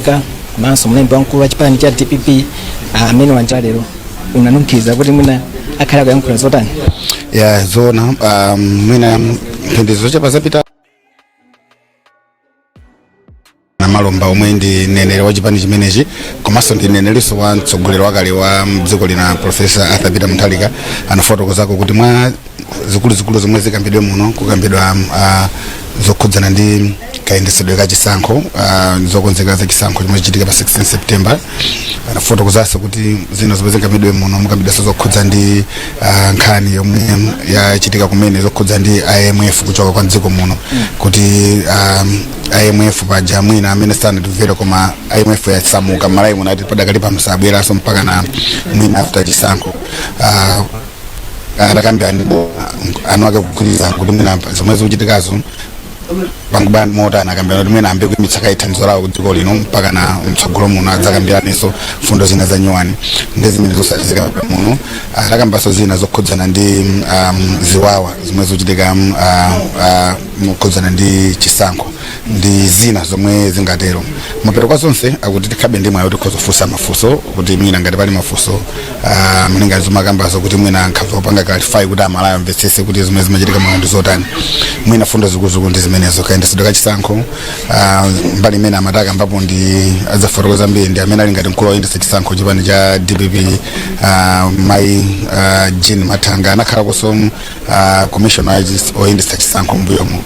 Komanso mlembi wamkulu wa chipani cha DPP amene wanja lero unanunkhiza kuti mwina akhala kuyankhula zotani? Ya, zona, mwina mphindi zochepa zapita Namalomba, omwe ndi mneneri wa chipani chimenechi komanso ndi mnenerinso wa mtsogoleri wakale wa dziko lina, Professor Arthur Peter Mutharika, anafotokozako kuti mwa zikuluzikulu zomwe zikambidwe muno, kukambidwa zokhudzana ndi kayendetsedwe ka chisankho, zokonzekera za chisankho chomwe chichitika pa 16 September. Anafotokozanso kuti zina zomwe zikambidwe muno, mukambidwanso zokhudza ndi nkhani yomwe yachitika kumene zokhudza ndi IMF kuchoka kwa mdziko muno, kuti IMF paja mwina amene sanatimvere, koma IMF yasamuka Malawi muno, ati padakali pano sabweranso mpaka na mwina after chisankho. Atakambira ndipo anu ake kugwirizana kuti mwina zomwe zikuchitikazo panguba motani, akambirana kuti mwina ambe kuyimitsa kaye thandizo lawo kudziko lino mpaka na mtsogolo muno adzakambiraninso fundo zina za nyuwani ndi zimene zosatizika muno. Atakambanso zina zokhudzana ndi ziwawa zomwe zikuchitika mokhudzana ndi chisankho ndi zina zomwe zingatero. Mapeto kwa zonse akuti tikhabe ndi mwayi kuti tikhoza kufunsa mafunso, kuti mwina ngati pali mafunso, malinga zomwe akambazo, kuti mwina nkhaza kupanga clarify kuti Amalawi amvetsese kuti zomwe zimachitika muno ndi zotani. Mwina fundo zikuluzikulu ndi zimenezo, kayendetsedwe ka chisankho. Mbali imene amataka ambapo ndi adzafotokoza mbiri ndi amene ali ngati mkulu woyendetsa chisankho chipani cha DPP, mayi Jean Mathanga, anakhalakonso commissioner oyendetsa chisankho mbuyomo.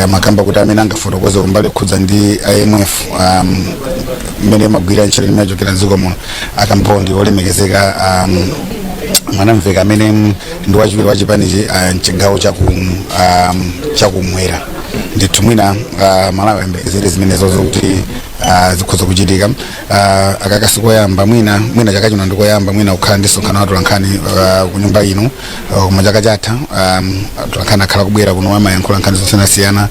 Amakamba kuti amene angafotokoze kumbali kukhudza ndi IMF, mmene amagwira ntchito imene achokera mdziko muno, akambapo ndi olemekezeka Mwanamveka, amene ndi wachiwiri wa chipanichi mchigawo chakumwera. Ndithu mwina Malawi ayembekezere zimenezo zokuti zikhoza kuchitika. Akakasi koyamba, mwina chaka chino ndikoyamba mwina kukhala ndi msonkhano wa atolankhani ku nyumba ino, koma chaka chatha atolankhani akhala kubwera kuno, amayankhula nkhani zosiyanasiyana,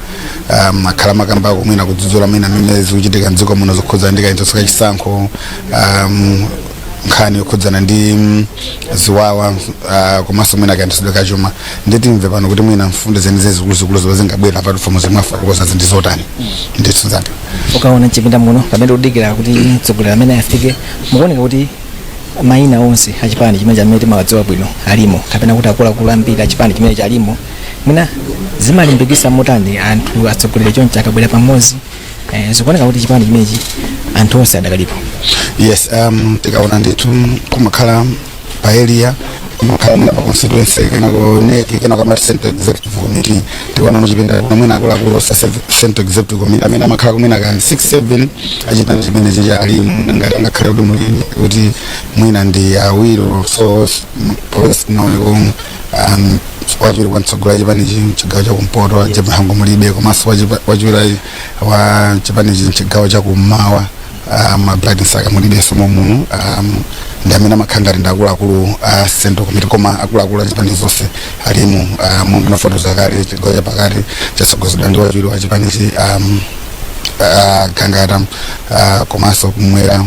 akhala makambako mwina kudzudzula mwina mmene zikuchitika mdziko muno zokhudza ndi kayendetsedwe ka chisankho, nkhani yokhudzana ndi ziwawa, komanso mwina kayendetsedwe kachuma. Nditimve pano kuti mwina mfundo zenizeni zikuluzikulu zomwe zingabwera platform zomwe afotokoza ndi zotani. Ndithu zake. Ukaona mchipinda muno pamene udikira kuti mtsogoleri amene afike, mukuoneka kuti mayina onse achipani chimene chamene timawadziwa bwino alimo, kapena kuti akuluakulu ambiri achipani chimene chalimo. Mwina zimalimbikitsa motani anthu atsogoleri choncho akabwera pamodzi? Zikuoneka kuti chipani chimenechi anthu onse adakalipo. Yes, tikaona ndithu kumakhala pa area, kumakhala pa constituency, kenako NEC, kenako amati Central Executive Committee. Tikaona muchipinda mwina akuluakulu osa Central Executive Committee amene amakhala kumwina ka 6 7 achipani chimene chicha ali, ngati angakhale kuti muli kuti mwina ndi awiri. So naoneko wachiwiri kwa mtsogoleri wa chipanichi mchigawo chakumpoto, James mulibe, komanso wachiwiri wa chipanichi mchigawo chakummawa, Bright Msaka, mulibenso muno. Ndi amene amakhala ngati ndi akuluakulu a Central Committee, koma akuluakulu a chipani zonse alimo. Munafotokoza kale, chigawo chapakati chatsogozedwa ndi wachiwiri wa chipanichi, Gangata, komanso kumwera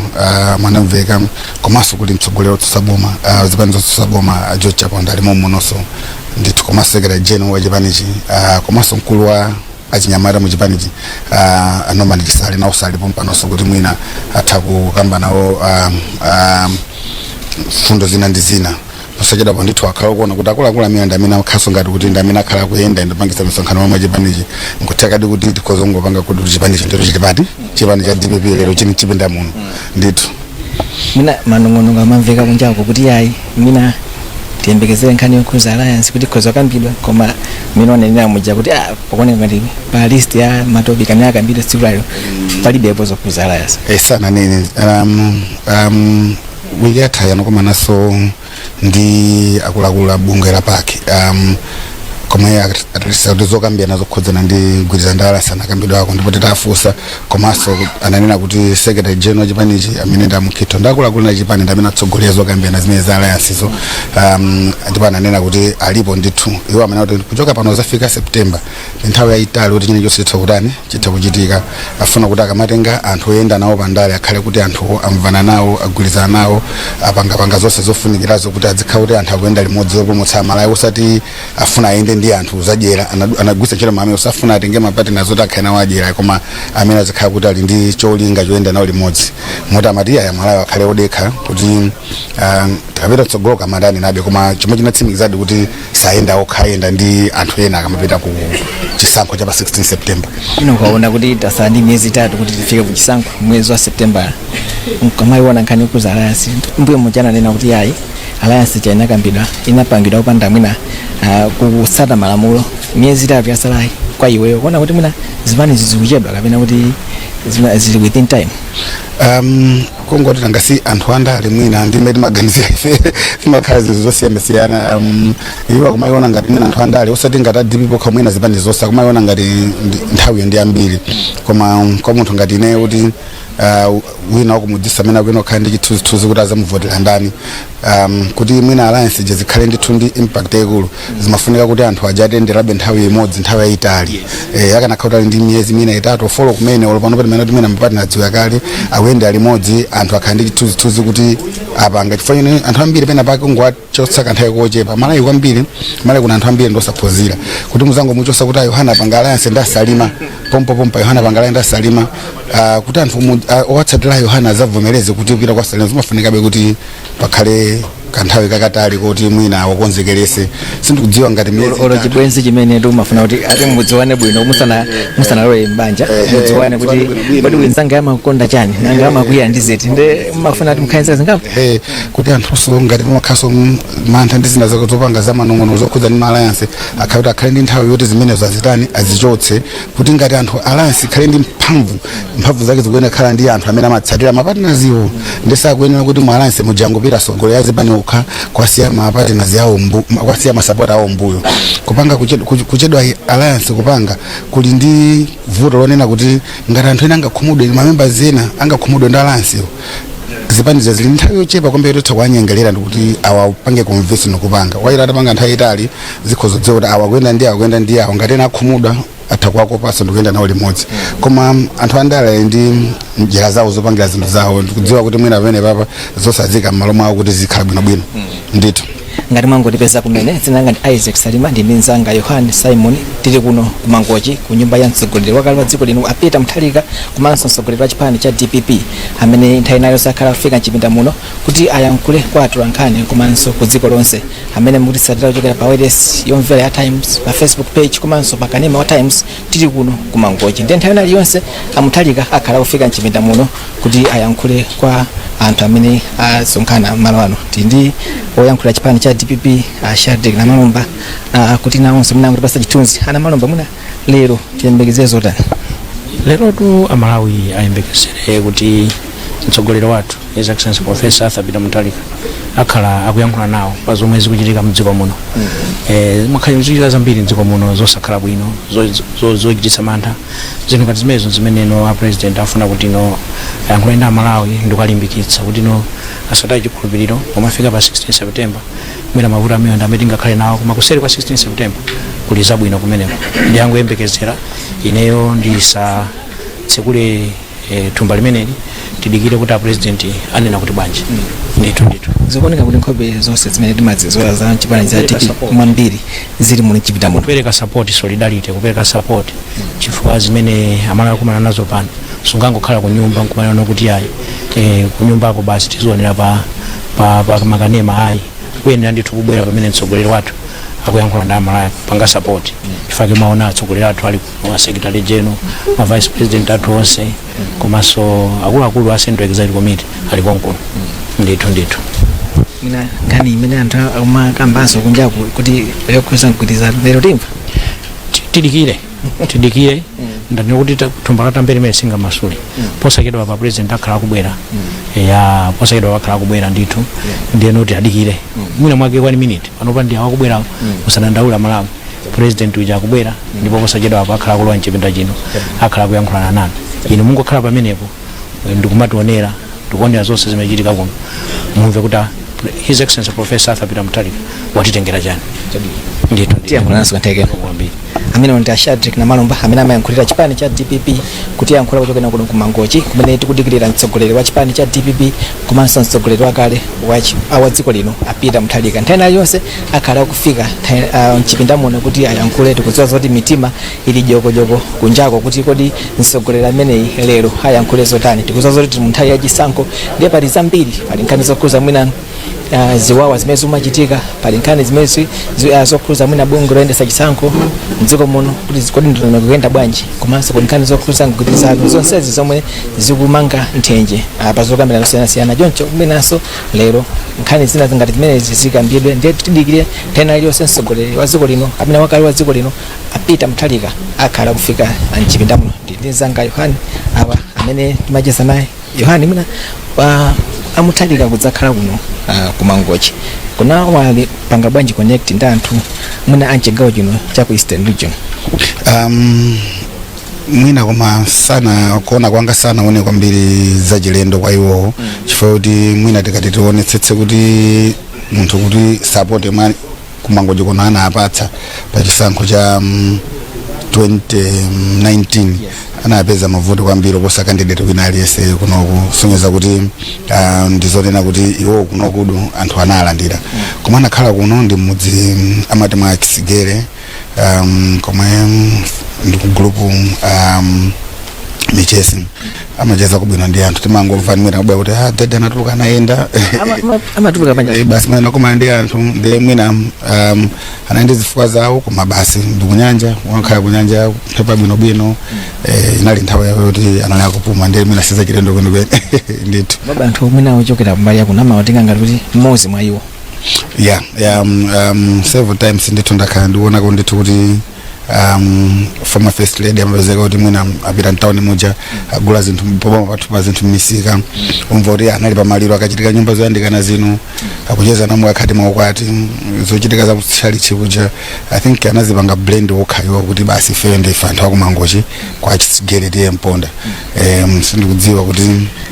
Mwanamveka, komanso kuli mtsogoleri wotsutsa boma, zipani zotsutsa boma, George Chaponda, alimo munonso ndithu, komanso secretary general wa chipanichi, komanso mkulu wa achinyamata mu chipanichi, Norman Chisale, nawo salipo mpanonso kuti mwina atha kukamba nawo fundo zina ndi zina posachedwapo. Ndithu akhala kuona kuti akuluakulu amene ndi amene akhaso ngati kuti ndi amene akhala kuyenda ndipangisa misonkhano momwe chipanichi, nkuthekadi kuti tikhoza kungopanga kuti chipanichi ndithu chili pati, chipani cha DPP lero chini chipinda muno ndithu. Mwina manong'onong'o amamveka kunjako kuti yayi, mwina tiyembekezere nkhani yokhuza alliance kuti ikhoza kukambidwa, koma mmene wanenera muja kuti pakuoneka ngati pa list ya ma topic amene akambidwa tsiku lalero palibepo zokhuza alliance. Sananene. Wiki yatha yanakomananso ndi akuluakulu a bungwe la PAC, komwe atatisa kuti zokambirana zokhudzana ndi mgwirizano ndi alliance anakambidwako. Ndipo titafunsa komanso ananena kuti secretary general wa chipanichi, amene ndi amukhitho, ndi akuluakulu na chipani ndi amene atsogolera zokambirana zimene za alliance zo. Ndipo ananena kuti alipo ndithu iwo amene kuti kuchoka pano zafika September ndi nthawi yayitali kuti chine chonse chitha kutani, chitha kuchitika. Afuna kuti akamatenga anthu oyenda nawo pandale akhale kuti anthu amvana nawo, agwirizana nawo, apangapanga zonse zofunikirazo kuti azikhala kuti anthu akuyenda limodzi lopulumutsa Amalawi, osati afuna ayende. ndi anthu zadyera. Anagwiritsa ntchito mawu amene usafuna atenge mapartners oti akhale nawo adyera, koma amene azikhala kuti ali ndi cholinga choyenda nawo limodzi. Moti amati aya, Malawi akhale odekha kuti tikapita tsogolo kamadani nabe. Koma chomwe chinatsimikizadi kuti sayenda okha, ayenda ndi anthu ena akamapita ku chisankho cha pa 16 September. Ino ukaona kuti tasala ndi miyezi 3 kuti tifike ku chisankho mwezi wa September, nkamayiona nkhani yokuza alliance, mbuyo muchananena kuti yayi, alliance cha inakambidwa, inapangidwa kupanda mwina kutsata malamulo. Miyezi 3 yasalayi, kwa iweyo kuona kuti mwina zipani zikuchedwa kapena kuti zili within time? Kungoti nangasi anthu andale mwina ndimene timaganizira ife timakhala zinthu zosiyanasiyana. Iwo akumayiona ngati mwina anthu andale, osati ngati a DPP okha, mwina zipani zonse akumayiona ngati nthawiyo ndi ambiri. Koma kwa munthu ngati ineyo, kuti wina wakumudzisa amene akuyenera kukhala ndi chithunzithunzi kuti azamuvotera ndani, kuti mwina alliance ija zikhale ndithu ndi impact yaikulu, zimafunika kuti anthu aja atenderabe nthawi imodzi, nthawi yayitali. Akanakhala kuti ali ndi miyezi mina 3, 4 kumene, olo pano pati kuti mwina mapartner adziwa kale, akuyenda limodzi, anthu akhala ndi chithunzithunzi kuti apanga. Chifukwa chene anthu ambiri pena pake kungowachotsa kanthawi kochepa. Malawi kwambiri, Malawi kuna anthu ambiri ndosaphunzira, kuti muzangomuchosa kuti a Yohana apanga alliance ndi asalima pompopompa, Yohana apanga alliance ndi asalima, kuti anthu owatsatira Yohana azavomereze kuti kupita kwa Salima, zimafunikabe kuti pakhale kanthawi kakatali kuti mwina wakonzekerese. Sindikudziwa ngati miyezi olo 3. Chibwenzi chimene umafuna kuti ati mudziwane bwino musanalowe mbanja, mudziwane kuti mudziwane bwino. Kodi wenzanga amakonda chani, nanga amakwiya ndi ziti? Nde mumafuna kuti mukhale zingapo. Kuti anthunso ngati pamakhaso mantha ndi zina zopanga za manong'ono zokhudza ndi ma alliance, akhale kuti akhale ndi nthawi yoti zimenezo azitani, azichotse, kuti ngati anthu alliance ikhale ndi mphamvu, mphamvu zake zikuyenera kukhala ndi anthu amene amatsatira mapartners iwo. Ndisakuyenera kuti mu alliance mujangopita atsogoleri azipani okha, kwasiya mapartners awo kwasiya masapota awo mbuyo. Kupanga kuchedwa alliance kupanga kuli ndi vuto lonena kuti ngati anthu ena angakhumudwe, mamembers ena angakhumudwe ndi alliance yo, zipanizo zili nthawi yochepa kwambiri yotha kuwanyengerera ndikuti awapange convince ndikupanga. Waira atapanga nthawi itali, zikhoza kudziwa kuti awa kuyenda ndi awa, kuyenda ndi awa, ngati ena akhumudwa atha kuwakopanso ndikuyenda nawo limodzi. Koma anthu andale ali ndi njira zawo zopangira zinthu zawo, ndikudziwa kuti mwina pamene papa zosazika m'malo mwawo kuti zikhala bwinobwino ndithu. Ngati mwangotipeza kumene, dzina langa ndi Isaac Salima, ndi mnzanga Yohani Simon. Tili kuno ku Mangochi, ku nyumba ya mtsogoleri wakale wa dziko lino a Peter Mutharika, komanso mtsogoleri wa chipani cha DPP, amene nthawi inayo sakhala kufika mchipinda muno kuti ayankhule kwa atolankhani komanso ku dziko lonse amene mukutitsatira kuchokera pa wireless yomvera ya Times, pa Facebook page komanso pa kanema wa Times. Tili kuno ku Mangochi, ndiye nthawi ina iliyonse a Mutharika akhala kufika mchipinda muno kuti ayankhule kwa anthu amene asonkhana malo ano. Tili ndi oyankhula chipani cha DPP, a Shadrick Namalomba, kuti nawonso mwina angotipasa chithunzi. A Namalomba, mwina lero tiyembekezere zotani? Lerotu Amalawi ayembekezere kuti mtsogoleri wathu, His Excellency Professor Arthur Peter Mutharika, akhala akuyankhula nawo pa zomwe zikuchitika mdziko muno. Mwakhala zikuchitika zambiri mdziko muno zosakhala bwino, zochititsa mantha. Zinthu ngati zimenezo zimene no a president afuna kuti no ayankhule ndi Amalawi ndikuwalimbikitsa kuti no asataye chikhulupiriro. Pomafika pa 16 September, mwina mavuto amene ndi amene tingakhale nawo, koma kuseri kwa 16 September kuli zabwino kumeneko. Ndiyangoyembekezera ineyo, ndisatsekule thumba limeneli, tidikire kuti a president anena kuti bwanji. Ndithu ndithu. Zikuoneka kuti nkhope zonse zimene timazizola za chipani cha Kupereka DPP support. mwambiri zili muno mchipinda muno. Kupereka support, solidarity, kupereka support, chifukwa zimene Amalawi akumana nazo pano, sungangokhala ku nyumba nkumanena kuti ayi, kunyumbako basi tizionera pa makanema. Ayi, kuyenera ndithu kubwera pamene mtsogoleri wathu akuyankhula ndi Amalawi, kupanga support. Chifukwa maona atsogoleri athu ali kuno, a secretary general, ma vice president athu onse, komanso akuluakulu a Central Executive Committee ali konkuno. Ndithu ndithu. Mwina nkhani imene anthu amakambanso kunjaku kuti yokhuza mgwirizano, lero timva? Tidikire, tidikire. Ndanena kuti thumba la tambere limene singamasule. Posachedwa pa president akhala akubwera, ya, posachedwa akhala akubwera ndithu. Ndiye noti adikire mwina mwake 1 minute panopa ndi awakubwera. Musadandaula Malawi, president uja akubwera, ndipo posachedwa apo akhala akulowa mchipinda chino, akhala akuyankhulana nanu. Inu mungokhala pamenepo ndikumationera, ndikuonera zonse zimene chitika kuno, mumve kuti His Excellency Professor Arthur Peter Mutharika watitengera chani. Ndithu. Tiyankhulanso kantheke. Kwambiri. Amene ndi a Shadrick Namalomba, amene amayankhulira chipani cha DPP, kutiyankhula kuchokera kuno ku Mangochi, kumene tikudikirira mtsogoleri wa chipani cha DPP komanso mtsogoleri wakale wa dziko lino, a Peter Mutharika. Nthawi iliyonse akhala akufika mchipinda muno kuti ayankhule. Tikudziwa zoti mitima ili jokojoko kunjako kuti kodi mtsogoleri ameneyi lero ayankhule zotani? Tikudziwa zoti tili mu nthawi yachisankho, ndiye pali zambiri, pali nkhani zokhuza mwina ziwawa zimene zimachitika, pali nkhani zimene zokhuza mwina bungwe loyendetsa chisankho mdziko muno kuti kodi ndondomeko kuyenda bwanji, komanso kuli nkhani zokhuza mgwirizano, zonsezi zomwe zikumanga nthenje pa zokambirana zosiyanasiyana. Choncho kumenanso lero nkhani zina ngati zimenezi zikambidwe. Ndiye tidikire nthawi iliyonse mtsogoleri wa dziko lino amene wakale wa dziko lino, a Peter Mutharika, akhala kufika mchipinda muno. Ndi mzanga Yohani awa amene timacheza naye. Yohani, mwina a Mutharika kudzakhala kuno kumangochi kuna wali panga bwanji connect ndi anthu mwina amchigawo chino cha ku Eastern Region? Mwina koma sana kuona kwanga sanaone kwambiri zachilendo kwa iwowo, chifukwa kuti mwina tikati tionetsetse kuti munthu kuti support mwa kumangochi kuno anapatsa pa chisankho cha 2019, anapeza mavuto kwambiri oposa candidate wina aliyense kunoku, kusonyeza kuti ndizonena kuti iwo kunokudu anthu analandira. Koma anakhala kuno ndi mudzi amati mwa Chisigere, komwe ndi ku group Michesi, amacheza kubwino ndi anthu. Timangomva mwina kubwa kuti ah, dede anatuluka, anayenda. Amatuluka panja. Basi mwina koma ndi anthu ndi mwina anali ndi zifukwa zawo, koma basi ndikunyanja, wakhala kunyanja kuphepa bwinobwino. Inali nthawi yawo kuti anali akupuma, ndi mwina sizachilendo kwenikweni ndithu. Baba, anthu mwina ochokera mbali yakuno amawatenga ngati kuti mmodzi mwa iwo. Yeah, several times ndithu ndakhala ndikuonako ndithu kuti former first lady amapezeka kuti mwina apita mtawuni muja, agula zinthu poboma pathu pa zinthu m'misika, umva kuti anali pamaliro akachitika nyumba zoyandikana zino, akucheza namwe akhati maukwati, zochitika za kutchalichi kuja. I think anazipanga blend wokha iwo kuti basi ifeyo ndife anthu akumangochi kwa Chisigere tiye Mponda. Sindikudziwa kuti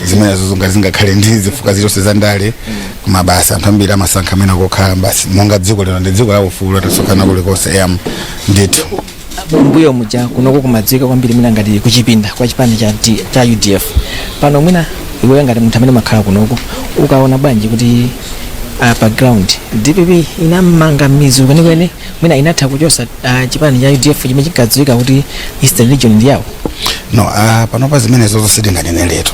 zimenezo ngati zingakhale ndi zifukwa zilonse za ndale, koma basi anthu ambiri amasankha amene akukhala basi monga dziko lino ndi dziko la ufulu, atasonkhana kulikonse ndithu. Mbuyo muja kunoko kumadziwika kwambiri mwina ngati kuchipinda kwa chipani cha UDF. Pano mwina iweyo ngati munthu amene umakhala kunoko ukaona bwanji kuti pa ground DPP inamanga mizu kwenikweni, mwina inatha kuchosa chipani cha UDF chimene chinkadziwika kuti Eastern Region ndi yawo? No, panopa zimenezo zonse tinganeneretu.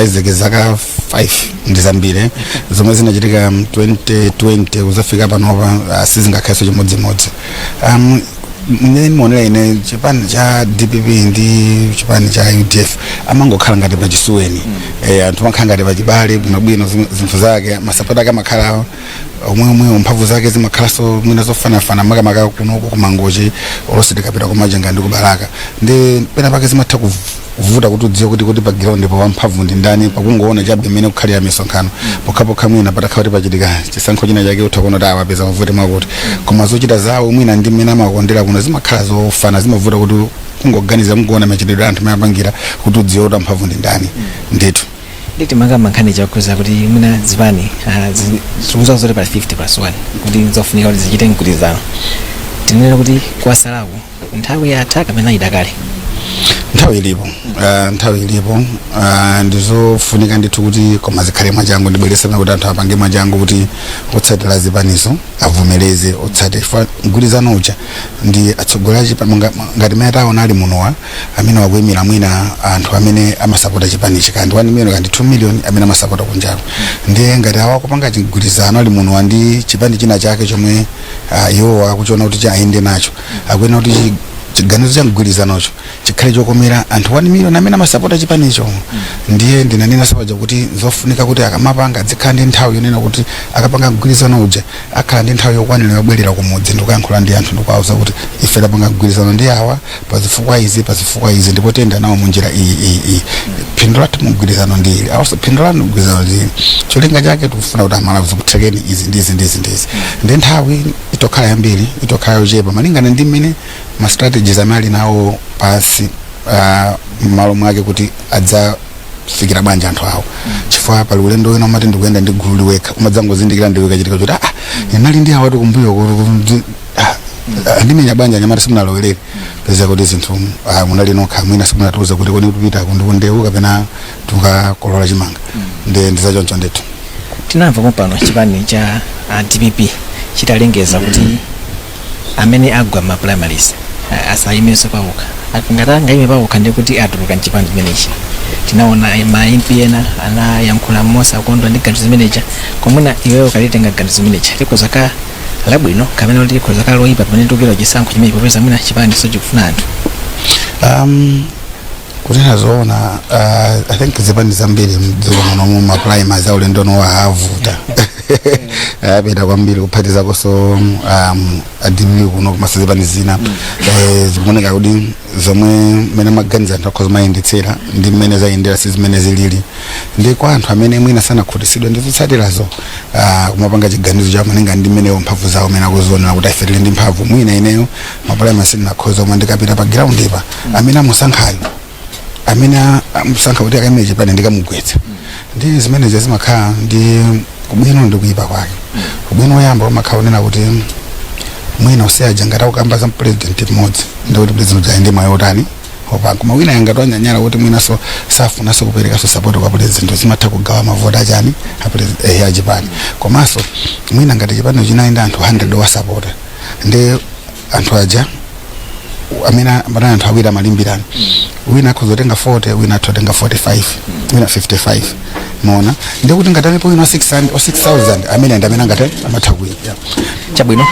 Isaac, zaka 5 ndi zambiri zomwe zinachitika 2020 kuzafika panopa, sizingakhalenso chimodzimodzi. Mmene ndimaonera ine, chipani cha DPP ndi chipani cha UDF amangokhala ngati pachisuweni. Anthu amakhala ngati pachibale bwinobwino, zinthu zake masapota ake amakhala omweomwewo, mphamvu zake zimakhalanso mwina zofanafana, makamaka kunoku kumangochi, olonse tikapita kumachinga ndi kubalaka, ndi pena pake zimatha kuvuta kuti udziwe kuti pa ground po wamphamvu ndi ndani, pakungoona chabe mmene kukhalira misonkhano. Pokhapokha mwina patakhala kuti pachitika chisankho china chake, utha kuona kuti awapeza mavuto mwakuti, koma zochita zawo mwina ndi mmene amakondera kuno zimakhala zofana. Zimavuta kuti kungoganiza, kungoona machitidwe a anthu amene apangira kuti udziwe kuti amphamvu ndi ndani ndithu. Nditi makamba nkhani chakhuza kuti mwina zipani zikuziwa zoti pali 50 plus 1 kuti nzofunika kuti zichite mgwirizano. Tinene kuti kwasalaku nthawi yatha kapena idakale? Nthawi ilipo, nthawi ilipo. Ndizofunika ndithu kuti koma zikhale mwachangu. Ndibwerese kuti anthu apange mwachangu kuti otsatira zipanizo avomereze otsatira chifukwa mgwirizano uja ndi atsogoleri achipani ngati mmene taona ali munowa, amene wakuyimira mwina anthu amene amasapota chipanichi, kandi 1 million kandi 2 million amene amasapota kunjako. Ndiye ngati awa kupanga chigwirizano ali munowa ndi chipani china chake chomwe iwo akuchiona kuti chayende nacho, akuyenera kuti chiganizo cha mgwirizanocho chikhale chokomera anthu 1 million amene amasapota chipanicho. Ndiye ndinanena sapaja kuti zofunika kuti akamapanga adzikhala ndi nthawi yonena kuti akapanga mgwirizano uja akhala ndi nthawi yokwanira yobwerera kumudzi ndikuyankhula ndi anthu ndikuwauza kuti ife tapanga mgwirizano ndi awa pazifukwa izi, pazifukwa izi, ndipo tiyenda nawo munjira iyi, iyi, iyi. Phindu lathu mugwirizano ndi ili, awonso phindu lanu mgwirizano ndi ili. Cholinga chake tikufuna kuti Amalawi zikuthekeni izi ndi izi ndi izi ndi izi. Ndi nthawi itokhala yambiri, itokhala yochepa, malingana ndi mmene ma strategies amene ali nawo pansi, m'malo mwake kuti adzafikira bwanji anthu awo, chifukwa Chifukwa pali ulendo wina umati ndikuyenda ndi gulu liwekha, umadzangozindikira ndiwe kachitika kuti ah, inali ndi awatu kumbuyo kuti ah, andimenya banja anyamata, simunalowerere. Peza kuti zinthu munali nokha, mwina simunatiuza kuti kodi kupita kundikundewu kapena tukakolola chimanga. Ndi ndizachoncho ndithu. Tinamva pompano chipani cha DPP chitalengeza kuti amene agwa ma primaries asayimenso pawokha, ngati angayime pawokha ndi kuti atuluka mchipani chimenechi. Tinaona ma MP ena anayankhula mosakondwa ndi ganizo zimenecha. Komwena iweyo kalitenga ganizo zimenecha likhoza ka labwino kapena kuti likhoza ka loyipa pamene tikupita chisankho chimenechi, popeza mwina chipani sochikufuna anthu? Kunena zoona, I think zipani zambiri mdziko muno mu ma primaries aulendo wahavuta apita kwambiri, kuphatizakonso a DPP kuno komanso zipani zina. Zikuoneka kuti zomwe mmene maganiza anthu akhoza mayendetsera ndi mmene zayendera si zimene zilili. Ndi kwa anthu amene mwina sanakhutitsidwe ndi zotsatirazo, kumapanga chiganizo chawo malinga ndi mmenewo mphamvu zawo amene akuzionera kuti ife tili ndi mphamvu. Mwina ineyo ma primaries sindinakhoza, koma ndikapita pa ground pa amene amusankhayo, amene amusankha kuti akaimire chipani, ndikamugwetsa. Ndi zimenezi zimakhala ndi kubwino ndi kuyipa kwake. Ubwino woyamba umakhala unena kuti mwina usiyaja ngati akukamba za president mmodzi, ndikuti president uja ndi mwayi otani opanga, koma wina yangati wanyanyala kuti mwinaso safunanso kuperekanso support kwa president, zimatha kugawa mavoti achani achipani. Komanso mwina ngati chipani chinayenda anthu 100 wasapota, ndi anthu aja amene amene anthu awiri amalimbirana, wina akhoza kutenga 40, wina atha kutenga 45, wina 55. Mona ndikuti ngati alipo wina wa 600 wa 6000 amene ndi amene angati amatha kuwina, yeah. Chabwino,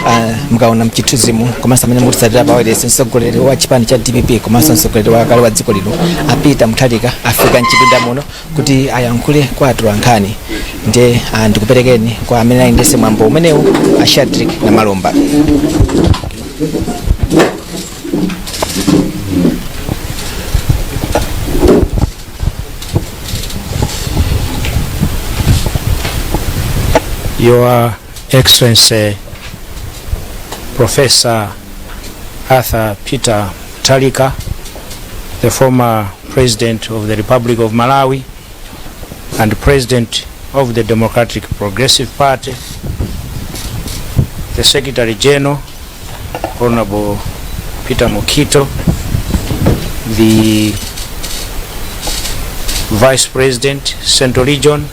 mukaona mchithunzimu komanso amene mutitsatira pa wireless, mtsogoleri wa chipani cha DPP komanso mtsogoleri wakale wa dziko lino a Peter Mutharika afika mchipinda muno kuti ayankhule kwa atolankhani. Ndiye ndikuperekeni kwa amene ayendese mwambo umenewu, a Shadrick na Malomba. Your Excellency Professor Arthur Peter Mutharika, the former President of the Republic of Malawi and President of the Democratic Progressive Party, the Secretary General, Honorable Peter Mukhito, the Vice President, Central Region,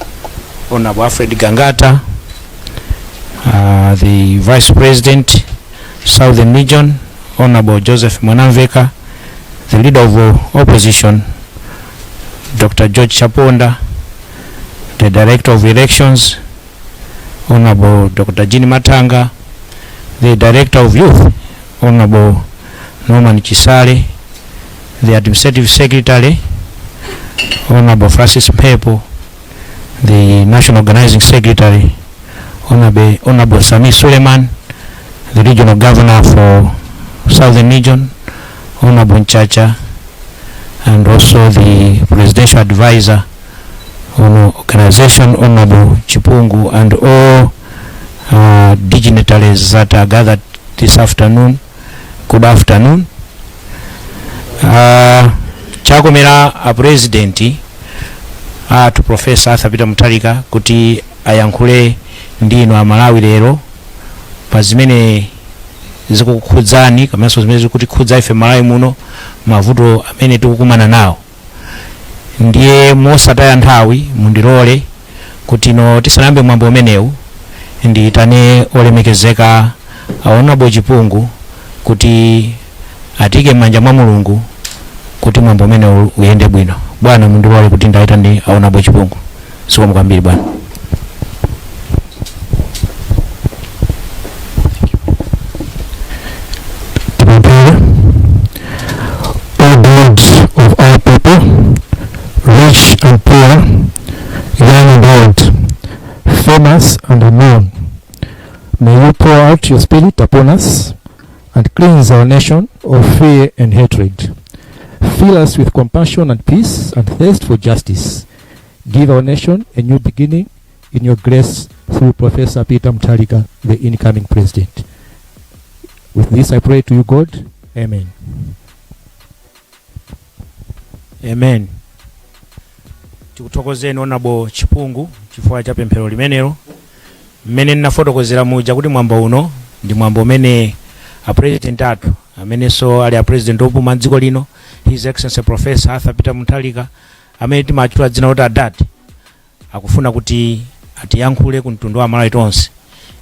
Honorable Alfred Gangata, the Vice President, Southern Region, Honorable Joseph Mwanamveka, the Leader of Opposition, Dr. George Chaponda, the Director of Elections, Honorable Dr. Jean Matanga, the Director of Youth, Honorable Norman Chisale, the Administrative Secretary, Honorable Francis Mpepo, the National Organizing Secretary, Honorable Sami Suleiman, the Regional Governor for Southern Region, Honorable Nchacha, and also the Presidential Advisor on Organization, Honorable Chipungu, and all dignitaries that are gathered this afternoon. Good afternoon. Chakomera a President athu Professor Arthur Peter Mutharika kuti ayankhule ndinu Amalawi lero pa zimene zikukhudzani komanso zimene zikutikhudza ife Malawi muno, mavuto amene tikukumana nawo. Ndiye mosataya nthawi, mundilole kuti no tisanayambe mwambo umenewu ndiyitane olemekezeka Honorable Chipungu kuti atike m'manja mwa Mulungu kuti mwambo umenewu uyende bwino. Bwana, mundilole kuti ndayitane Honorable Chipungu. Zikomo kwambiri, bwana. Tipemphere. O God of our people, rich and poor, young and old, famous and unknown, may you pour out your spirit upon us and cleanse our nation of fear and hatred. Fill us with compassion and peace and thirst for justice. Give our nation a new beginning in your grace through Professor Peter Mutharika, the incoming president. With this I pray to you, God. Amen. Amen. Tikuthokozeni Honorable Chipungu chifukwa cha pemphero limenelo. Mmene ndinafotokozera muja kuti mwambo uno ndi mwambo umene a president athu, amenenso ali a president opuma mdziko lino, His Excellency Professor Arthur Peter Mutharika, amene timatchula dzina kuti adadi, akufuna kuti atiyankhule ku mtundu wa Malawi tonse.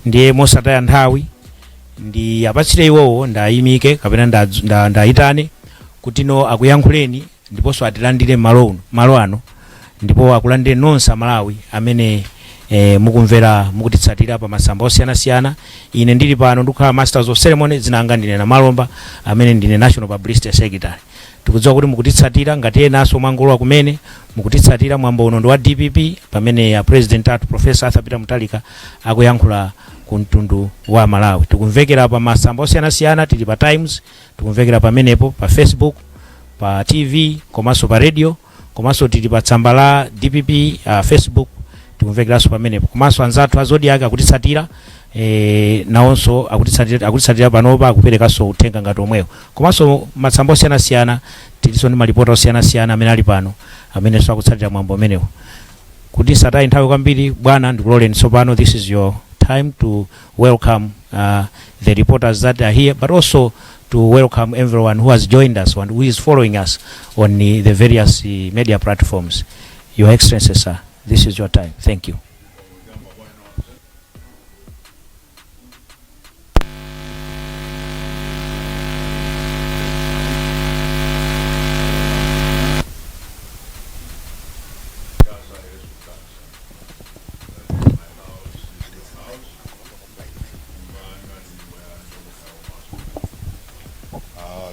Ndiye mosataya nthawi ndi apatsire iwowo, ndayimike kapena ndayitane kuti no akuyankhuleni ndiponso atilandire malo uno, malo ano, ndipo akulandire nonse Amalawi amene mukumvera, mukutitsatira pa masamba osiyanasiyana. Ine ndili pano ndikukhala masters of ceremony. Dzina langa ndine Namalomba, amene ndine National Publicity Secretary. Tikudziwa kuti mukutitsatira, ngati enanso mwangolowa kumene mukutitsatira, mwambo uno ndi wa DPP, pamene ya president athu Professor Arthur Peter Mutharika akuyankhula ku mtundu wa Malawi. Tikumvekera pa masamba osiyanasiyana, tili pa Times, tikumvekera pamenepo pa Facebook, pa TV komanso pa radio, komanso tili pa tsamba la DPP Facebook, tikumvekeranso pamenepo. Komanso anzathu a Zodiak akutitsatira, nawonso akutitsatira panopa, akuperekanso uthenga ngati omwewo. Komanso matsamba osiyanasiyana, tilinso ndi malipota osiyanasiyana amene ali pano, amenenso akutsatira mwambo umenewo. Kuti satayi nthawi kwambiri, bwana, ndikuloleni tsopano, this is your time to welcome the reporters that are here, but also to welcome everyone who has joined us and who is following us on the various media platforms. Your Excellency, sir, this is your time. Thank you.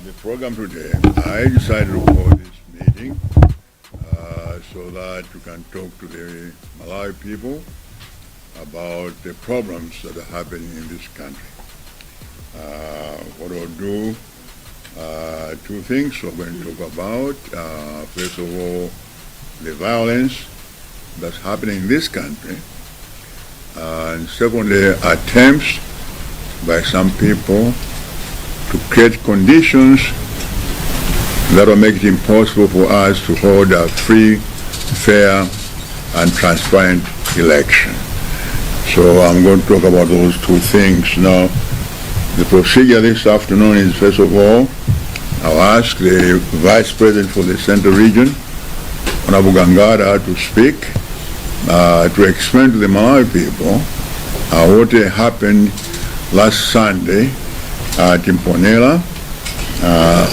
The program today, I decided to call this meeting so that you can talk to the Malawi people about the problems that are happening in this country. What I'll do, two things we're going to talk about. First of all, the violence that's happening in this country, and secondly, attempts by some people to create conditions that will make it impossible for us to hold a free, fair, and transparent election. So I'm going to talk about those two things. Now, the procedure this afternoon is, first of all, I'll ask the Vice President for the Central Region, Honorable Gangata, to speak, to explain to the Malawi people what happened last Sunday at Mponela.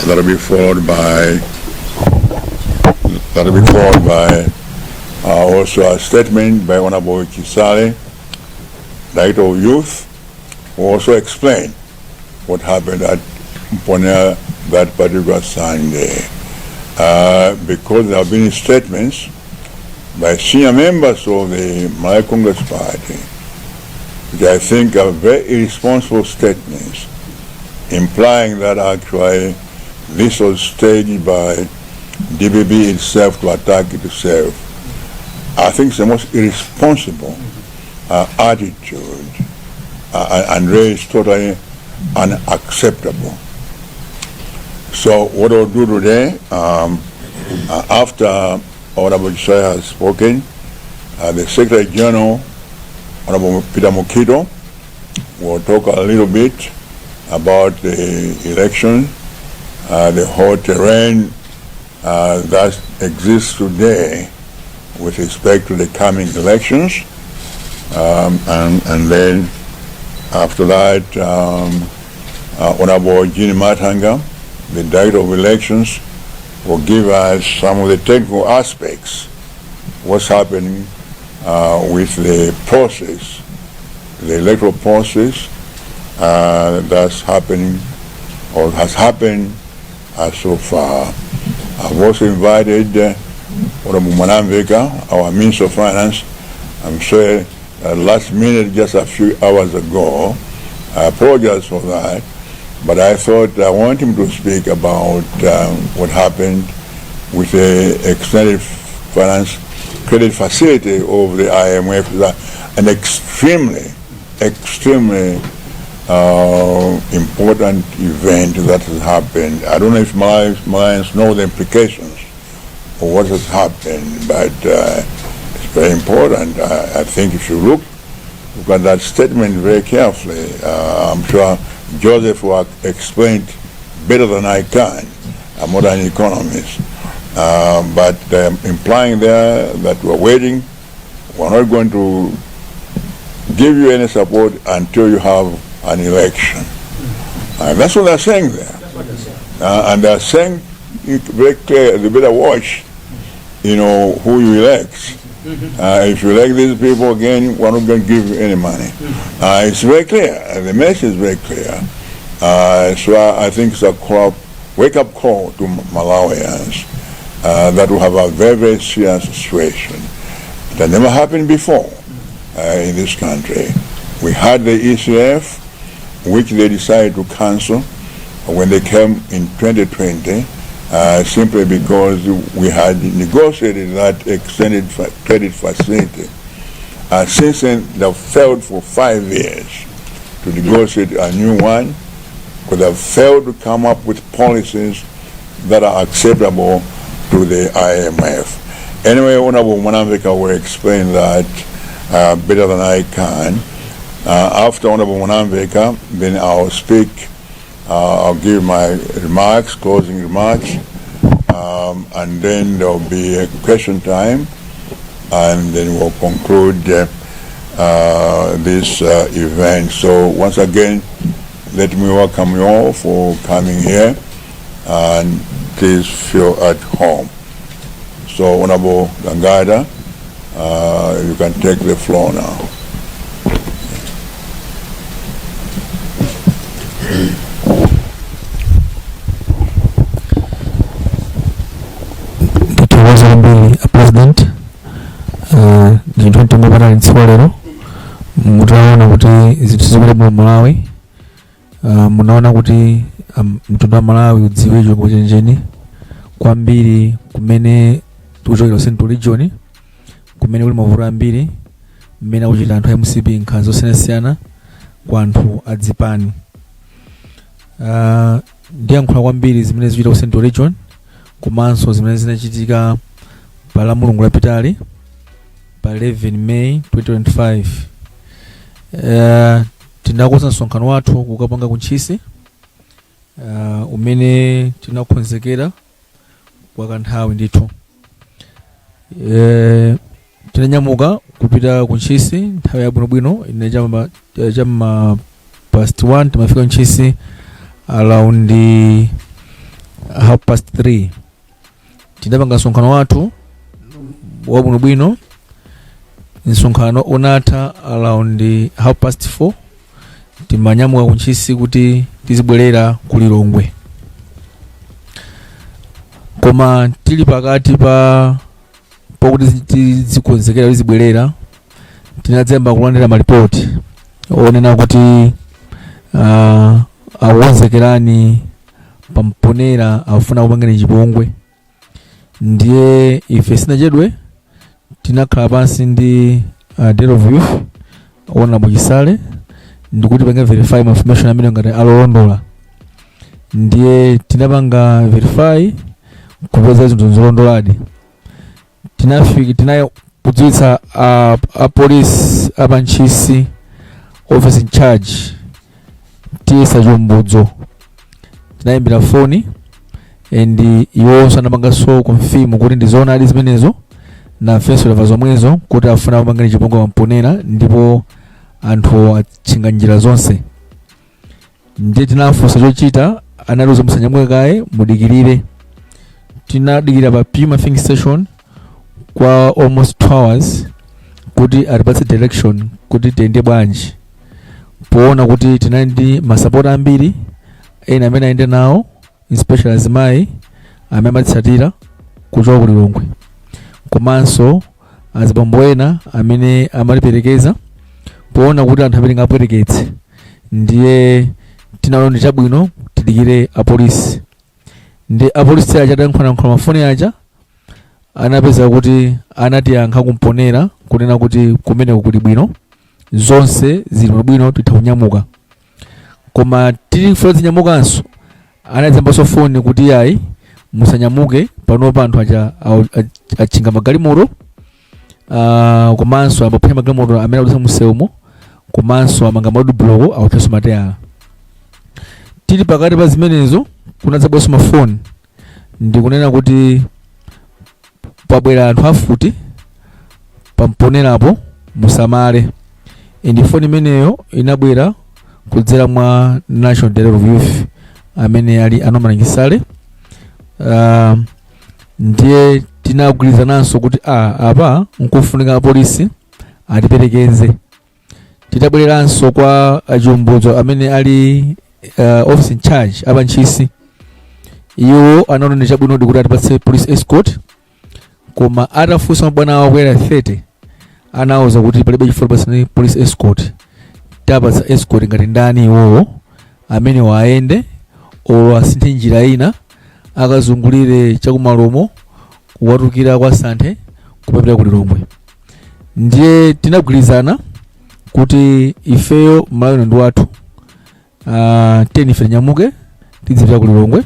That'll be followed by also a statement by Honorable Chisale, Director of Youth, who also explained what happened at Mponela that particular Sunday. Because there have been statements by senior members of the Malawi Congress Party, which I think are very irresponsible statements, implying that actually this was staged by DPP itself to attack itself. I think it's the most irresponsible attitude and really is totally unacceptable. So what I'll do today, after Honorable Chisale has spoken, the Secretary General, Honorable Peter Mukhito, will talk a little bit about the election, the whole terrain that exists today with respect to the coming elections. And then after that, Honorable Jean Mathanga, the Director of Elections, will give us some of the technical aspects, what's happening with the process, the electoral process that's happening or has happened so far. I've also invited Honorable Mwanamvekha, our Minister of Finance. I'm sorry, last minute, just a few hours ago. I apologize for that, but I thought I want him to speak about what happened with the extended finance credit facility of the IMF, an extremely, extremely important event that has happened. I don't know if Malawians know the implications what has happened, but it's very important. I think if you look at that statement very carefully, I'm sure Joseph will explain it better than I can. I'm not an economist. But implying there that we're waiting, we're not going to give you any support until you have an election. And that's what they're saying there. And they're saying it very clear, they better watch who you elect. If you elect these people again, we're not going to give you any money. It's very clear. The message is very clear. So I think it's a wake-up call to Malawians that we have a very, very serious situation that never happened before in this country. We had the ECF, which they decided to cancel when they came in 2020, simply because we had negotiated that extended credit facility. Since then, they've failed for 5 years to negotiate a new one, because they've failed to come up with policies that are acceptable to the IMF. Anyway, Honorable Mwanamvekha will explain that better than I can. After Honorable Mwanamvekha, then I'll speak, I'll give my remarks, closing remarks, and then there'll be a question time, and then we'll conclude this event. So once again, let me welcome you all for coming here, and please feel at home. So Honorable Gangata, you can take the floor now. Ndithokoza kwambiri a President. Ndinthu mtengo patali tsiku lero mutaona kuti zinthu zikuli mu Malawi. Munaona kuti mtundu wa Malawi udziwe chilungamo chenicheni kwambiri kumene tikuchokera, Central Region, kumene kuli mavuto ambiri mmene akuchita anthu a MCP nkhanza zosiyanasiyana kwa anthu adzipani. Ndiyankhula kwambiri zimene zikuchita ku Central Region komanso zimene zinachitika pa la Mulungu lapitali pa 11 May 2025. Tinakonza msonkhano wathu kukapanga kuntchisi umene tinakonzekera kwa kanthawi ndithu. Tinanyamuka kupita kuntchisi nthawi yabwinobwino ine chamma past 1, timafika ntchisi around half past 3. Tinapanga msonkhano wathu wabwinobwino. Msonkhano unatha around half past 4. Timanyamuka kuntchisi kuti tizibwerera ku Lilongwe, koma tili pakati pa pokuti tizikonzekera tizibwerera, tinadzemba kulandira malipoti onena kuti akukonzekerani pamponera, afuna kupangani chipongwe. Ndiye ife sinachedwe, tinakhala pansi ndi Head of Youth, Honorable Chisale, ndikuti pange verify ma information amene ngati alolondola. Ndiye tinapanga verify kupeza zinthu zolondoladi. Tinafika, tinaye kudziwitsa a police apantchisi, office in charge tiyesa chombudzo. Tinayimbira foni and iwonso anapanganso confirm kuti ndizoonadi zimenezo, nafenso tamva zomwezo kuti afuna kupangani chipongwe pamponera ndipo anthu atchinga njira zonse. Ndiye tinafunsa chochita, anatiuza musanyamuke kaye, mudikirire. Tinadikira pa Puma filling station kwa almost 2 hours kuti atipatse direction kuti tiyende bwanji, poona kuti tinali ndi masapota ambiri ena amene ayende nawo, especially azimayi amene amatitsatira kuchoka ku Lilongwe, komanso azibambo ena amene amatiperekeza, poona kuti anthu amene ngapweteketse. Ndiye tinaona ndi chabwino tidikire apolisi. Ndi apolisi aja atayankhulayankhula mafoni aja, anapeza kuti anatiyankha kumponera kunena kuti kumeneko kuli bwino, zonse zili bwino, titha kunyamuka. Koma tili kufuna zinyamukanso, anadzambanso foni kuti yayi, Musanyamuke panopa, anthu aja atchinga magalimoto, komanso amaphwanya magalimoto amene akudutsa msewumo, komanso amanga ma roadblock, awotchanso matayala. Tili pakati pa zimenezo, kunadzabweranso mafoni ndikunena kuti pabwera anthu afuti pamponerapo, musamale. Indi foni imeneyo inabwera kudzera mwa National Director of Youth amene ali a Norman Chisale. Ndiye tinagwirizananso kuti apa nkufunika apolisi atiperekeze. Titabwereranso kwa achumbudzo amene ali office in charge apa Ntchisi, iwo anaona ndi chabwinodi kuti atipatse police escort, koma atafunsa mabwana awo ku Area 30, anawuza kuti palibe chifukwa pasani police escort, tapatsa escort ngati ndani iwowo amene waayende olo asinthe njira ina, akazungulire chakumalomo, kuwatukira kwa Santhe, kupapita ku Lilongwe. Ndiye tinagwirizana kuti ifeyo Malawi ndi wathu, tiyeni ife tinyamuke, tidzipita ku Lilongwe,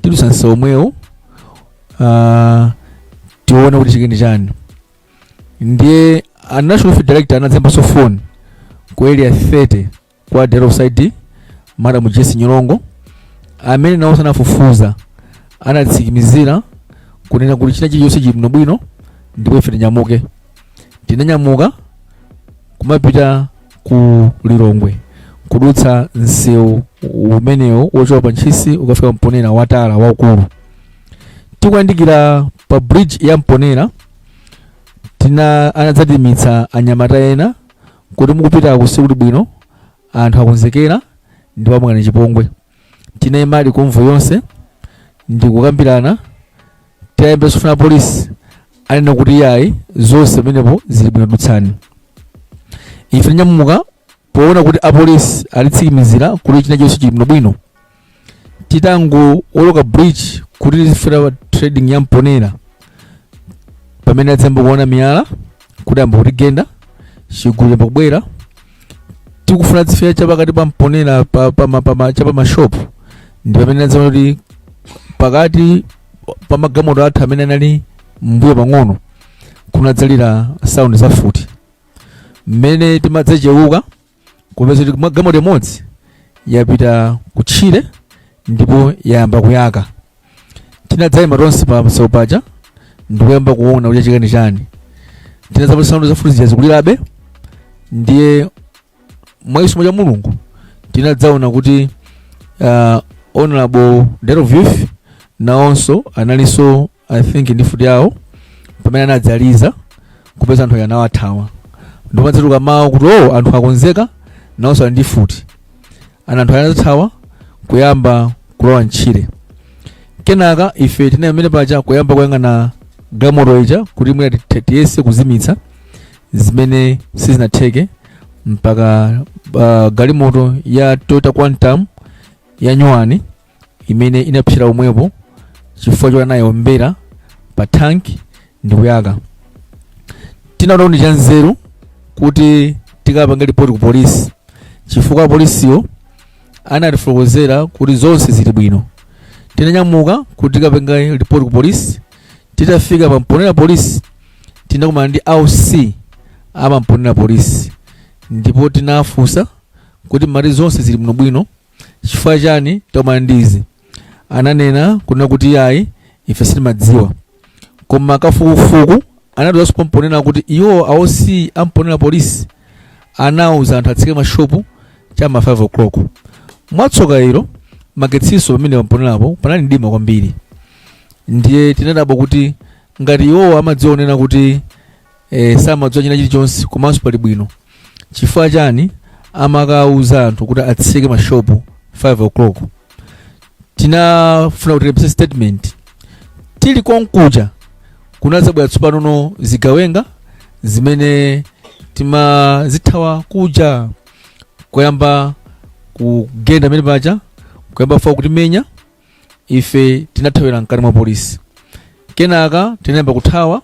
tidusa msewu omwewo, tione kuti chikindi chani. Ndiye a National Youth Director anadzembanso phone ku Area 30 kwa Director of CID, Madam Jesse Nyolongo, amene nawo sanafufuza, anatsikimizira kunena kuti china chilichonse chili bwinobwino ndipo ife tinyamuke. Tinanyamuka kumapita ku Lilongwe, kudutsa msewu umenewo wochoka pa Ntchisi ukafika Mponera, watala waukulu. Tikuyandikira pa bridge ya Mponera, tina anadzatimitsa anyamata ena kuti mukupita kusikuti bwino, anthu akonzekera ndipo amukani chipongwe. Tinayimali convoy yonse ndikukambirana. Tayembe sofuna polisi anena kuti yayi, zonse pamenepo zili bwino, dutsani. Ife tinyamuka poona kuti apolisi alitsikimizira kuti china chonse chili bwinobwino. Titangowoloka bridge kuti tizifika trading ya Mponera, pamene adzayamba kuona miyala kuti amba kutigenda, chigulu chamba kubwera. Tikufuna zifika chapakati pa Mponera, pa mashopu, ndi pamene adzaona kuti pakati pa magalimoto athu amene anali mbuyo pang'ono kunadzalira sound za futi. Mmene timadzachewuka, kupeza kuti galimoto imodzi yapita kutchire ndipo yayamba kuyaka. Tinadzayima tonse pa msewu paja ndikuyamba kuona kuti chikani chani. Tinadzapa sound za futi zija zikulirabe. Ndiye mwachisomo cha Mulungu tinadzaona kuti Honorable Director of Youth nawonso analinso, I think, ndi futi yawo, pamene anadzaliza kupeza anthu anawathawa. Ndimadzatuka mawu kuti oh, anthu akonzeka, nawonso ali ndi futi ana. Anthu anathawa kuyamba kulowa mtchire. Kenaka ife tinali pamene paja kuyamba kuyang'ana galimoto ija kuti mwina tiyese kuzimitsa, zimene sizinatheke, mpaka galimoto ya Toyota Quantum ya nyuwani imene inapsera omwepo chifukwa choti anayombera pa tanki ndi kuyaka. Tinaona kuti chanzeru kuti tikapange ripoti ku polisi, chifukwa polisiyo anatifotokozera kuti zonse zili bwino. Tinanyamuka kuti tikapange ripoti ku polisi. Titafika pa Mponera Polisi, tinakumana ndi OC apa Mponera Polisi, ndipo tinafunsa kuti mati zonse zili bwinobwino, chifukwa chani takumana ndi izi? Ananena kunena kuti yayi, ife sitimadziwa, koma kafukufuku anatiwuzanso pamponera kuti iwo a OC amponera Polisi anawuza anthu atsike mashopu chama 5 o'clock. Mwatsoka ilo, magetsinso pamene pamponerapo panali mdima kwambiri. Ndiye tinadabwa kuti ngati iwowo amadziwa kunena kuti samadziwa china chilichonse komanso pali bwino, chifukwa chani amakauza anthu kuti atseke mashopu 5 o'clock? Tinafuna kuti tilembetse statement. Tili konkuja, kunadzabwera tsopanono zigawenga zimene timazithawa kuja, kuyamba kugenda pamene paja, kuyamba fa kutimenya. Ife tinathawira mkati mwa polisi. Kenaka tinayamba kuthawa,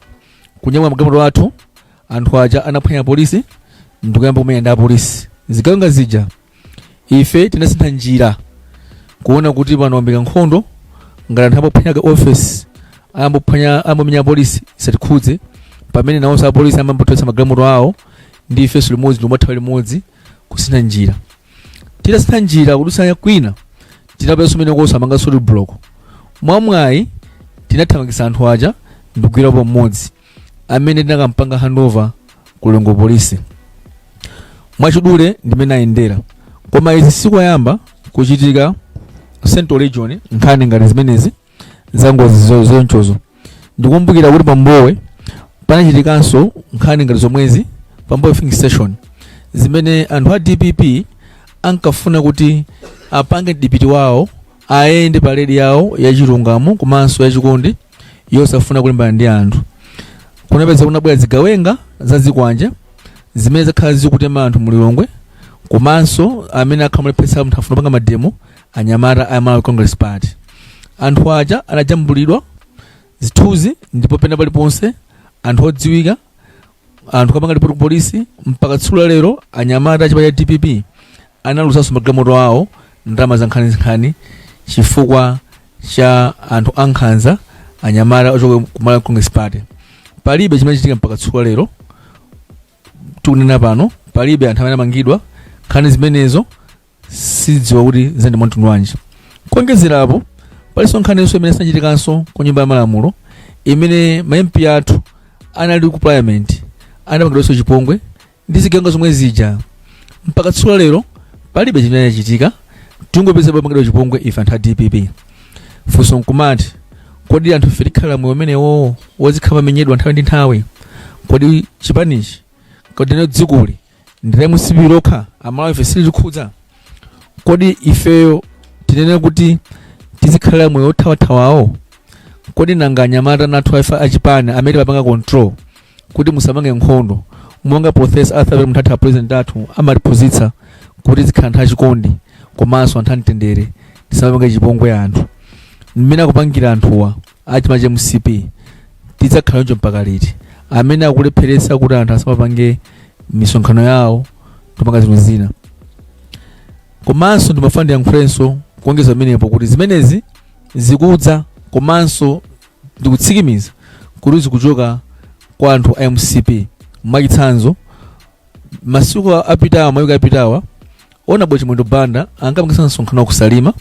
kunyamula magalimoto athu. Anthu aja anaphwanya polisi ndikuyamba kumenya ndi apolisi, zigawenga zija. Ife tinasintha njira kuona kuti pano wambika nkhondo. Ngati anthu ambophwanya office, ambophwanya, ambomenya polisi, isatikhudze. Pamene nawonso apolisi amambothetsa magalimoto awo ndi ifenso limodzi, ndikumathawa limodzi kusintha njira. Titasintha njira kudutsa kwina, tinapeza umene koso amanga solid block. Mwamwayi tinathamangitsa anthu aja ndikugwirapo mmodzi amene tinakampanga handover ku Lilongwe Polisi. Mwachidule ndimene ayendera, koma izi sikoyamba kuchitika Central Region. Nkhani ngati zimenezi za ngozi zonchozo, ndikumbukira kuti pambowe panachitikanso nkhani ngati zomwezi, pambowe filling station, zimene anthu a DPP ankafuna kuti apange dipiti wawo ayende parade yawo yachilungamo komanso yachikondi yosafuna kulimbana ndi anthu. Kunapeza kunabwera zigawenga za zikwanje zimene zakhala zikutema anthu mulilongwe, komanso amene akhala mulephetsa munthu afuna kupanga mademo, anyamata a Malawi Congress Party. Anthu aja anajambulidwa zithunzi ndipo pena paliponse anthu odziwika, anthu kapanga ripoti ku polisi. Mpaka tsiku la lero anyamata achipani cha DPP analusanso magalimoto awo, ndalama za nkhaninkhani, chifukwa cha anthu ankhanza, anyamata ochoka ku Malawi Congress Party. Palibe chimene chitika mpaka tsiku la lero tikunena pano, palibe anthu amene amangidwa. Nkhani zimenezo sidziwa kuti zandi mwamtundu wanji. Kuonjezerapo, palinso nkhaninso imene sinachitikanso ku Nyumba ya Malamulo, imene ma MP athu anali ku parliament anapangidwanso chipongwe ndi zigawenga zomwe zija. Mpaka tsiku la lero palibe chimene chachitika, tingopeza pangidwa chipongwe ife anthu a DPP. Funso nkumati, kodi anthu ife tikhala moyo umenewo wozikhala mamenyedwa nthawi ndi nthawi? Kodi chipanichi, kodi neno dzikoli ndi la MCP lokha, Amalawi ife silitikhudza? Kodi ifeyo tinene kuti tizikhalira moyo othawathawawo? Kodi nanga anyamata nathu ife achipani amene timapanga control kuti musamange nkhondo, monga Professor Arthur Mutharika president athu amatiphunzitsa kuti tizikhala anthu achikondi komanso anthu amtendere, tisamange chipongwe anthu mmene akupangira anthuwa achima cha MCP, tidzakhala choncho mpaka liti? Amene akulepheretsa kuti anthu asamapange misonkhano yawo, kupanga zinthu zina. Komanso ndimafuna ndiyankhulenso kuongeza pamenepo kuti zimenezi zikudza komanso ndikutsikimiza kuti zikuchoka kwa anthu a MCP. Mwachitsanzo, masiku apitawa, mawiki apitawa, Honorable Chimwendo Banda ankapangisa msonkhano wa kusalima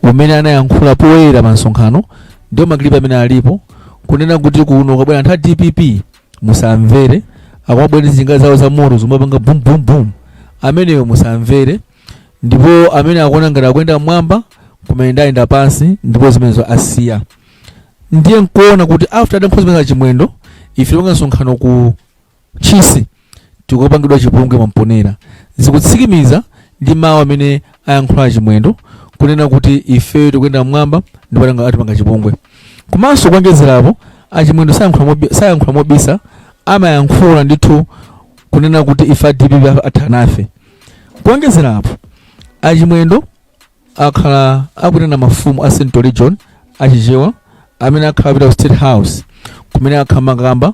umene anayankhula poyera pa msonkhano, ndiwo ma clip amene alipo, kunena kuti kuno kabwera anthu a DPP musamvere, akumabwera njinga zawo za moto zomapanga bum bum bum, ameneyo musamvere, ndipo amene akuona ngati akuyenda mmwamba kumene ndayenda pansi, ndipo zimenezo asiya. Ndiye nkuona kuti after adankhoza zimene Chimwendo, ife tipanga msonkhano ku Chisi tikupangidwa chipongwe mamponera. Zikutsikimiza ndi mawu amene ayankhula Chimwendo kunena kuti ife tikuyenda mmwamba ndipo atipanga chipongwe. Komanso kuonjezerapo, achimwendo sayankhula mobisa, amayankhula ndithu kunena kuti ife a DPP athana nafe. Kuonjezerapo, achimwendo akhala akutena mafumu a Central Region achichewa amene akhala apita ku State House, kumene akhala makamba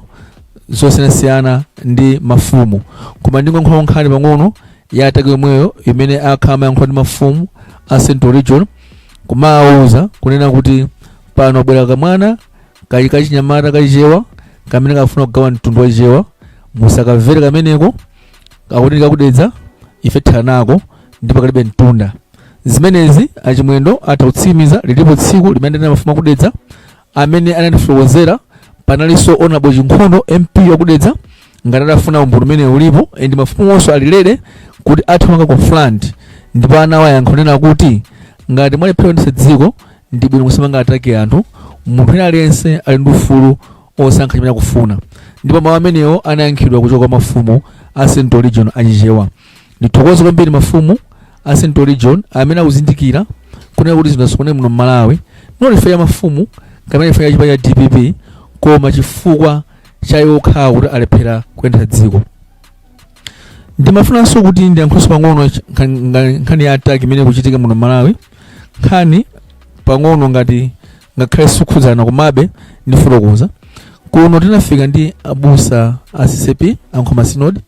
zosiyanasiyana ndi mafumu. Koma ndingoyankhula nkhani pang'ono ya attack yomweyo imene akhala amayankhula ndi mafumu a Central Region, kumawuza kunena kuti pano bwera kamwana kali kachinyamata kachichewa kamene kafuna kugawa mtundu wachichewa, musakamvere kameneko, kakuti kakudedza ife thana nako ndipo kalibe mtunda. Zimenezi achimwendo atha kutsimikiza, lilipo tsiku limene ndina mafumu akudedza amene anatifotokozera. Panalinso Honorable Chinkhondo, MP wakudedza, ngati adafuna umboni umene ulipo, and mafumu onse alilere kuti atha kupanga confront. Ndipo anawayankha kunena kuti ngati mwalephera kuyendetsa dziko, ndi bwino musamanga attack anthu, munthu wina aliyense ali ndi ufulu osankha chimene akufuna. Ndipo mawu amenewo anayankhidwa kuchoka kwa mafumu a Central Region achichewa. Ndithokoze kwambiri mafumu a Central Region amene akuzindikira kunena kuti zinthu zikone muno mmalawi, not chifukwa cha mafumu kapena chifukwa cha chipani cha DPP, koma chifukwa cha iwo okhawo kuti alephera kuyendetsa dziko. Ndimafunanso kuti ndiyankhulenso pang'ono nkhani ya attack imene ikuchitika muno mmalawi. Nkhani pang'ono ngati ngakhale sikukhudzana, komabe ndifotokoza. Kuno tinafika ndi abusa a CCAP Ankhoma Synod,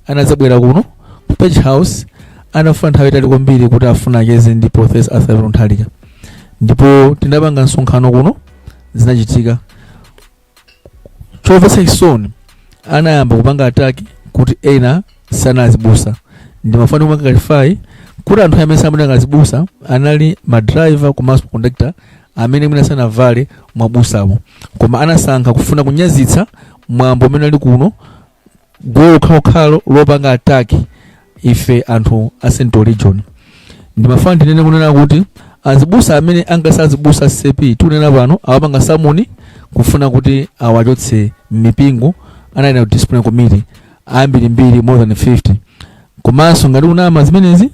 anadzabwera kuno ku Page House, anafuna nthawi itali kwambiri kuti afuna acheze ndi Professor Arthur Mutharika. Ndipo tinapanga msonkhano kuno, zinachitika chomvetsa chisoni. Anayamba kupanga attack kuti ena sanazibusa. Ndimafuna kupanga clarify kuti anthu amene samene azibusa anali ma driver komanso conductor amene mwina sanavale mwabusamo, koma anasankha kufuna kunyazitsa mwambo umene ali kuno, golo khalokhalo lopanga attack ife anthu a Central Region. Ndimafuna ndinene kunena kuti azibusa amene angasazibusa CP tikunena pano awapanga summon kufuna kuti awachotse mipingo. Anali na disciplinary committee ambirimbiri, more than 50. Komanso ngati unama zimenezi